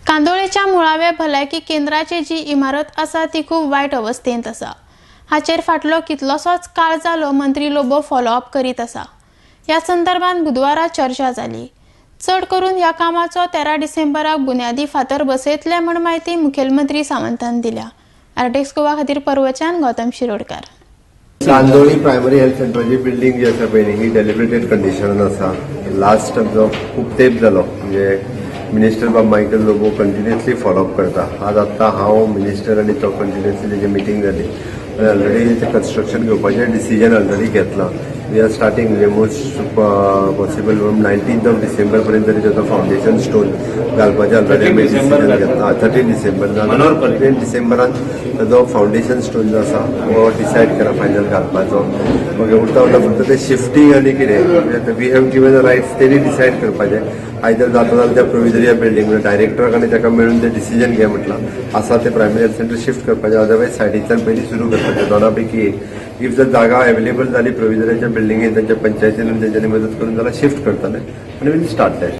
कांदोळेच्या मुळाव्या भलायकी केंद्राची जी इमारत आसा ती खूब वायट अवस्थेंत आसा. हाचेर फाटलो कितलोसोच काळ जालो मंत्री लोबो फॉलोअप करीत आसा. ह्या संदर्भात बुधवारा चर्चा जाली. चड करून ह्या कामाचो 13 डिसेंबराक बुन्यादी फातर बसयतले म्हण म्हायती मुखेलमंत्री सावंतान दिल्या. आरटीएक्स गोवा खातीर परवच्यान गौतम शिरोडकार. कांदोळी प्रायमरी हेल्थ सेंटराची बिल्डींग जी आसा पळय न्ही, ही डेलिबरेटेड कंडिशनान आसा. लास्ट आमचो खूब तेंप जालो, म्हणजे मिनिस्टर बाब मायकल लोबो कंटिन्युअसली फॉलोअप करता. आज आत्तां हांव, मिनिस्टर आनी तो कंटिन्युअसली तेजी मिटींग जाली आनी ऑलरेडी तें कन्स्ट्रक्शन घेवपाचें डिसिजन ऑलरेडी घेतलां. We are starting, म्हणजे most possible 19th of December पर्यंत तरी ताचो फावंडेशन स्टोन घालपाचें ऑलरेडी आमी डिसिजन घेतलां. 13 डिसेंबर, 13 डिसेंबरान ताजो फावंडेशन स्टोन जो आसा हो डिसायड केला फायनल घालपाचो. मागीर उरता उरता फक्त ते शिफ्टींग आनी कितें, we have given a rights, तेणी डिसायड करपाचें. आयदर जाता जाल्यार त्या प्रोविजरिया बिल्डींग डायरेक्टराक आनी ताका मेळून ते डिसिजन घे म्हटलां. आसा ते प्रायमरी हेल्थ सेंटर शिफ्ट करपाचें, अदरवायज सायडीच्यान पयलीं सुरू करपाचें, दोना पैकी एक. If जर जागा अवेलेबल जाली प्रोविजराच्या बिल्डिंगेन, तांच्या पंचायतीन आनी तेंच्यांनी मदत करून जाल्यार शिफ्ट करतले आनी वील स्टार्ट that.